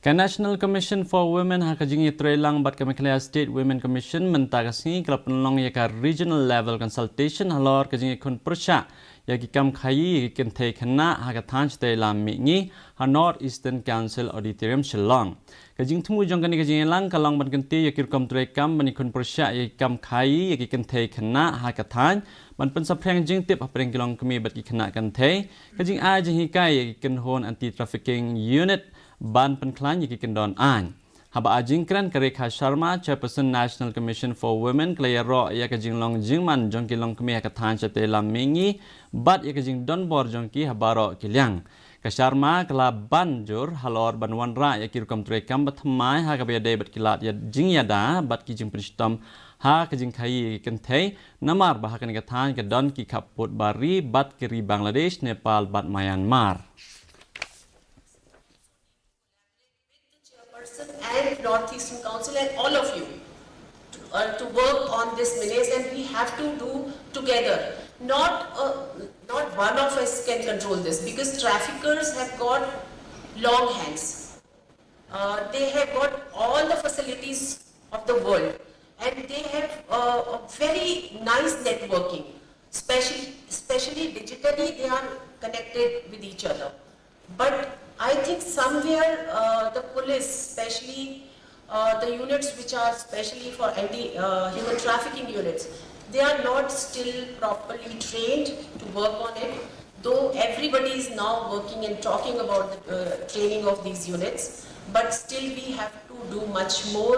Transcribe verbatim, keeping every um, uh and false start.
Ka National Commission for Women ha ka jingïatreilang bad ka Meghalaya State Women Commission mynta ka sngi ka la pynlong ïa ka Regional Level Consultation halor ka jingïakhun pyrshah ïa ki kam khaïi ïa ki kynthei khynnah ha ka thaiñ shatei lam mihngi ha North Eastern Council Auditorium, Shillong. Ka jingthmu jong kane ka jingïalang ka long ban kyntiew ïa ki rukom treikam ban ïakhun pyrshah ïa ki kam khaïi ïa ki kynthei khynnah ha ka thaiñ, ban pynsaphriang jingtip hapdeng ki longkmie bad ki khynnah kynthei, ka jingai jinghikai ïa ki kynhun Anti Trafficking Unit ban pynkhlaiñ ïa ki kyndon aiñ. Haba ai jingkren, ka Rekha Sharma, Chairperson National Commission for Women, ka la ïaroh ïa ka jinglong jingman jong ki longkmie ha ka thaiñ shatei lam mihngi bad ïa ka jingdonbor jong ki ha baroh ki liang. Ka Sharma ka la ban jur halor ban wanrah ïa ki rukom treikam bathymmai ha kaba ïadei bad ki lad ïa jingïada bad ki jingpynshitom ha ka jingkhaïi ïa ki kynthei, namar ba ha kane ka thaiñ ka don ki khappud bar ri bad ki ri Bangladesh, Nepal bad Myanmar. Chairperson and North Eastern Council and all of you to, uh, to work on this menace, and we have to do together. Not uh, not one of us can control this because traffickers have got long hands. Uh, they have got all the facilities of the world, and they have uh, a very nice networking. Especially, especially digitally, they are connected with each other. But I think somewhere uh, the police, especially uh, the units which are specially for anti uh, human trafficking units, they are not still properly trained to work on it. Though everybody is now working and talking about the uh, training of these units, but still we have to do much more